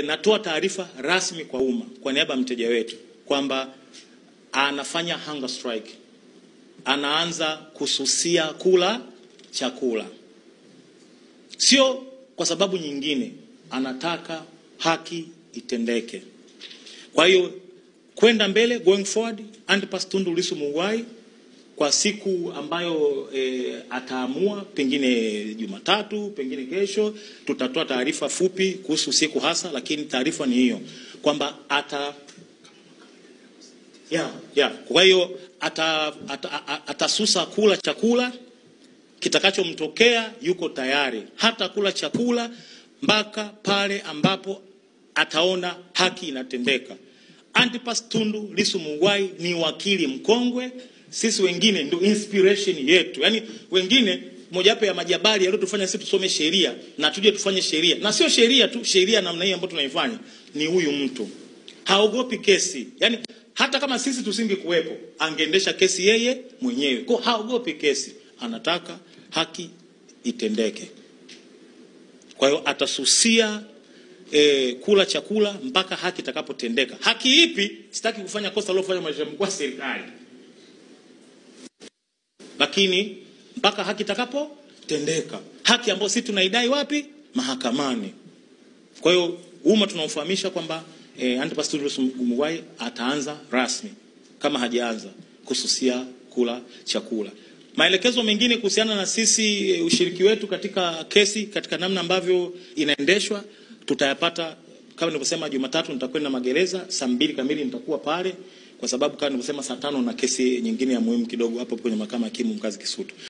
natoa taarifa rasmi kwa umma kwa niaba ya mteja wetu kwamba anafanya hunger strike, anaanza kususia kula chakula, sio kwa sababu nyingine, anataka haki itendeke. Kwa hiyo kwenda mbele, going forward, Antipas Tundu Lissu Mughwai kwa siku ambayo ataamua, pengine Jumatatu, pengine kesho, tutatoa taarifa fupi kuhusu siku hasa, lakini taarifa ni hiyo kwamba ata Kwa hiyo atasusa kula chakula, kitakachomtokea yuko tayari, hata kula chakula mpaka pale ambapo ataona haki inatendeka. Antipas Tundu Lissu Mughwai ni wakili mkongwe, sisi wengine ndio inspiration yetu. Yaani wengine mojawapo ya majabali yaliyotufanya sisi tusome sheria na tuje tufanye sheria. Na sio sheria tu, sheria namna hii ambayo tunaifanya ni huyu mtu. Haogopi kesi. Yaani hata kama sisi tusingekuwepo, angeendesha kesi yeye mwenyewe. Kwa haogopi kesi, anataka haki itendeke. Kwa hiyo atasusia kula chakula mpaka haki itakapotendeka. Haki ipi? Sitaki kufanya kosa lilofanya mwanasheria mkuu wa serikali, lakini mpaka haki itakapotendeka, haki ambayo sisi tunaidai wapi? Mahakamani. Kwa hiyo umma tunaufahamisha kwamba Antipas Tundu Lissu Mughwai ataanza rasmi, kama hajaanza, kususia kula chakula. Maelekezo mengine kuhusiana na sisi ushiriki wetu katika kesi, katika namna ambavyo inaendeshwa, tutayapata kama nilivyosema. Jumatatu nitakwenda magereza saa 2 kamili nitakuwa pale, kwa sababu kama nilivyosema saa 5 na kesi nyingine ya muhimu kidogo hapo kwenye mahakama ya hakimu mkazi Kisutu.